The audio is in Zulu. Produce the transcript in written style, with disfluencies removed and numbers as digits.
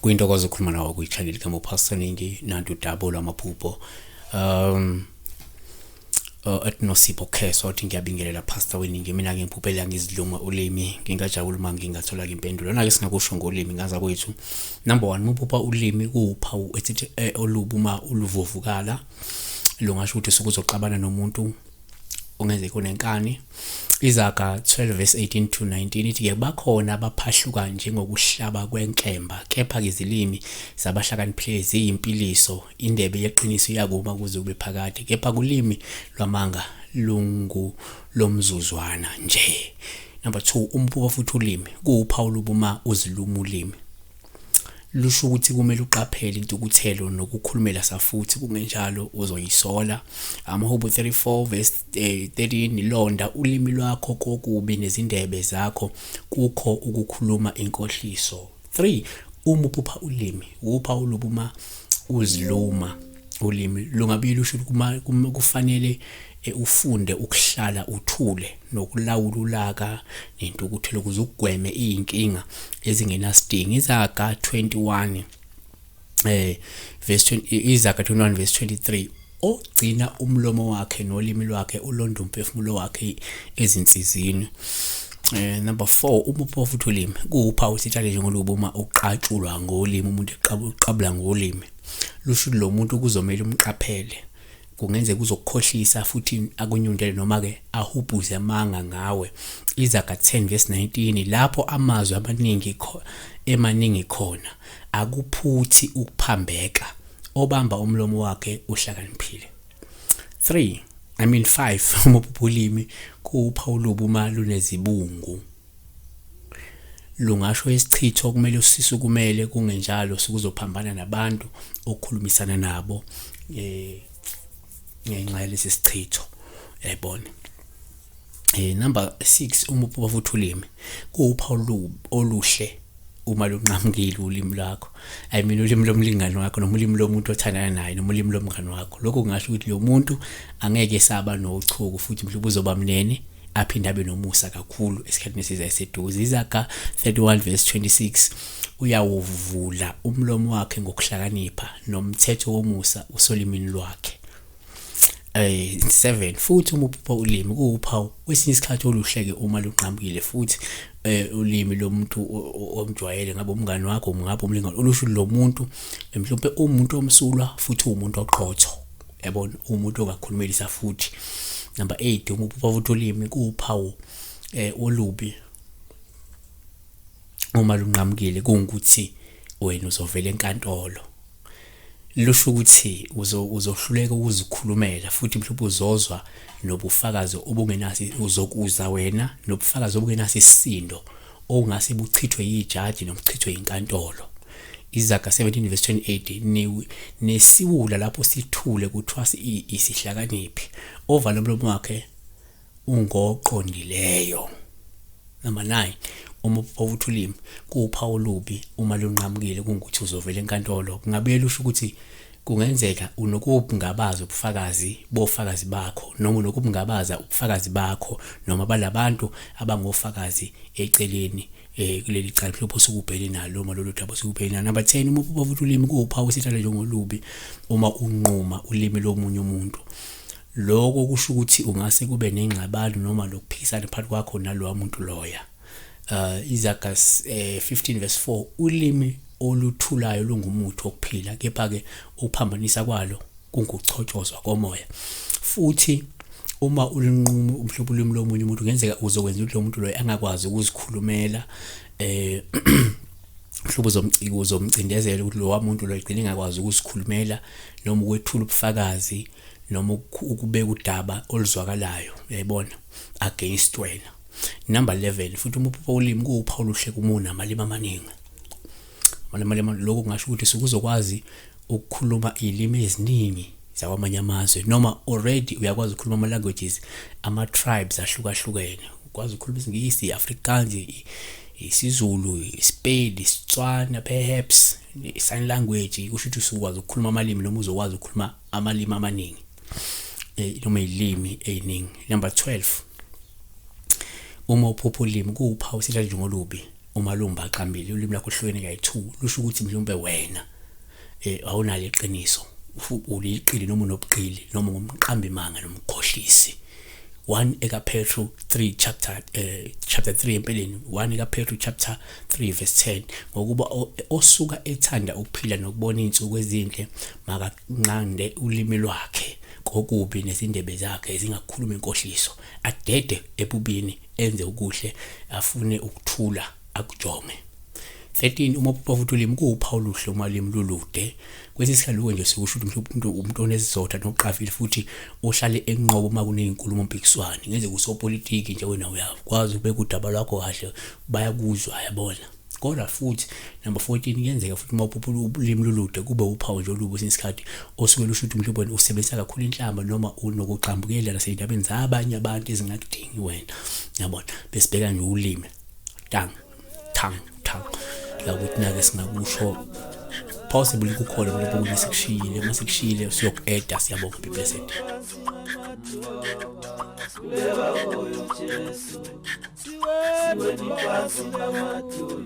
Kuyintokozo ukukhuluma nawe kwi-channel kaMopastor Ningi nantu udaba lwamaphupho. At Nosipho Kheso wathi ngiyabingelela Pastor Weningi, mina ke ngiphuphela ngiziluma ulimi, ngingajabula uma ngingathola impendulo. Lona ke singakusho ngolimi ngaza kwethu. Number 1, uphupha ulimi kuwuphawu ethithi olubi uma uluvuvukala. Lungasho ukuthi usuke uzoxabana nomuntu ongenzeka unenkani. Izaga 12 verse 18 to 19 ithi ke bakhona abaphahluka njengokuhlaba kwenkemba, kepha ke izilimi zabahlakaniphileyo ziyimpiliso, indebe yeqiniso iyakuma kuze kube phakade, kepha kulimi lwamanga lungu lomzuzwana nje. Number 2, umphupha futhi ulimi kuwuphawu lobuma uziluma ulimi. Lusho ukuthi kumele uqaphele intukuthelo nokukhulumela safuthi, kungenjalo uzoyisola. Amahubo 34 verse 13, londa ulimi lwakho kokubi nezindebe zakho kukho ukukhuluma inkohliso. 3, uma uphupha ulimi upha ulubi uma uziluma ulimi lungabuye lusho ukuthi kufanele ufunde ukuhlala uthule nokulawula ulaka nentukuthelo ukuze ugweme izinkinga ezingenasidingo. Izaga 21 verse 20, Izaga 21 verse 23, ogcina umlomo wakhe nolimi lwakhe ulonda umphefumulo wakhe ezinsizini. Number 4, uma upha futhi ulimi kuwuphawu sitshale njengolubi uma uqatshulwa ngolimi, umuntu eqabula ngolimi, lusho lo muntu kuzomela umqaphele, kungenzeka uzokukhohlisa futhi akunyundele noma ke ahubhuze amanga ngawe. Izaga 10 verse 19, lapho amazwi amaningi emaningi khona akuphuthi ukuphambeka, obamba umlomo wakhe uhlakaniphile. 3 I mean 5, uma uphupha ulimi kuwuphawu olubi uma lunezibungu, lungasho isichitho okumele usisukumele, kungenjalo sukuzophambana nabantu okhulumisana nabo ngenxa yalesi sichitho, yayibona. Number 6, uma uphupha futhi ulimi kuwuphawu oluhle uma lunqamukile ulimi lwakho, I mean ulimi lomlingani wakho noma ulimi lomuntu othandana naye noma ulimi lomngani wakho. Lokho kungasho ukuthi lo muntu angeke saba nochuku futhi mhlawumbe uzoba mnene aphinde abe nomusa kakhulu esikhathini esizayo eseduze. Izaga 31 verse 26, uyawuvula umlomo wakhe ngokuhlakanipha nomthetho womusa usolimini lwakhe. 7, futhi uma uphupha ulimi kuwuphawu kwesinye isikhathi oluhle-ke uma lunqamukile futhi ulimi lomuntu omjwayele, ngabe umngani wakho, ngabe umlingani, olusho lo muntu mhlawumbe uwumuntu omsulwa futhi uwumuntu oqotho, yabona, uwumuntu ongakhulumelisa futhi. Number 8, uma uphupha futhi ulimi kuwuphawu olubi uma lunqamukile, kungukuthi wena uzovela enkantolo, lusho ukuthi uzohluleka ukuzikhulumela futhi mhlawumbe uzozwa nobufakazi obungenasi, uzokuza wena nobufakazi obungenasi isisindo ongase buchithwe yijaji noma buchithwe yinkantolo. Izaga 17 verse 28, nesiwula lapho sithule kuthiwa isihlakaniphi, ovala umlomo wakhe ungoqondileyo. Number 9, uma uphupha futhi ulimi kuwuphawu olubi uma lunqamukile, kungukuthi uzovela enkantolo. Kungabuye lusho ukuthi kungenzeka unokubungabaza ubufakazi bofakazi bakho noma unokubungabaza ubufakazi bakho noma balabantu abangofakazi eceleni kuleli cala mhlawumbe osukubhekene nalo noma lolu daba osukubhekene nalo. Number 10, uma uphupha futhi ulimi kuwuphawu esitshale njengolubi uma unquma ulimi lomunye umuntu. Lokho kusho ukuthi ungase kube nengxabano noma lokuphikisana phakathi kwakho nalowa muntu loya. Izaga 15 verse 4, ulimi oluthulayo lungumuthi wokuphila, kepha-ke ukuphambanisa kwalo kungukuchotshozwa komoya. Futhi uma ulinquma mhlawumbe ulimi lomunye umuntu, kungenzeka uzokwenza ukuthi lo muntu loyo angakwazi ukuzikhulumela, mhlawumbe uzomcindezela ukuthi lowa muntu loyo egcine engakwazi ukuzikhulumela noma ukwethula ubufakazi noma ukubeka udaba oluzwakalayo, uyayibona, against wena. Number 11, futhi uma uphupha ulimi kuwuphawu oluhle kuma unamalimi amaningi. Amalimi, lokho kungasho ukuthi sukuzokwazi ukukhuluma izilimi eziningi zakwamanye amazwe, noma already uyakwazi ukukhuluma ama languages ama tribes ahlukahlukene, ukwazi ukukhuluma isiNgisi, iAfrikaans, isiZulu, isiPedi, isiTswana, perhaps sign language. Kusho ukuthi usukwazi ukukhuluma amalimi noma uzokwazi ukukhuluma amalimi amaningi. noma izilimi eziningi. Number 12, uma uphupha ulimi kuwuphawu sithatha njengolubi uma lumbaxambili, ulimi lakho luhlukene kayi-2, lusho ukuthi mhlawumbe wena awunalo iqiniso, uliqili noma unobuqili noma ngumqambi manga nomkhohlisi. 1 ekaPetru 3 chapter chapter 3 empeleni, 1 ekaPetru chapter 3 verse 10, ngokuba osuka ethanda ukuphila nokubona izinsuku ezinhle makanqande ulimi lwakhe kokubi nezindebe zakhe zingakhuluma inkohliso, adede ebubini, enze okuhle, afune ukuthula, akujonge. 13, uma uphupha futhi ulimi kuwuphawu oluhle uma ulimi lulude. Kwesinye isikhathi lokho nje sikusho ukuthi mhlawumbe umuntu onesizotha noqavile futhi ohlale enqoba uma kunezinkulumo mpikiswano, ngenzeka usopolitiki nje wena uyakwazi ukubeka udaba lwakho kahle, bayakuzwa, yabona. Kodwa futhi number 14, kuyenzeka futhi uma uphupha ulimi lulude kube uphawu nje olubi kwesinye isikhathi osuke lusho ukuthi mhlawumbe wena usebenzisa kakhulu inhlamba noma unokugxambukela nasey'ndabeni zabanye abantu ezingakudingi wena, yabona. Besibheka nje ulimi tang tang tang la ukuthi nake singakusho possibly kukhona mhlawumbe okunye sikushiyile, uma sikushiyile siyoku-eda. Siyabonga, be blessed. Siweni phansi namadolo.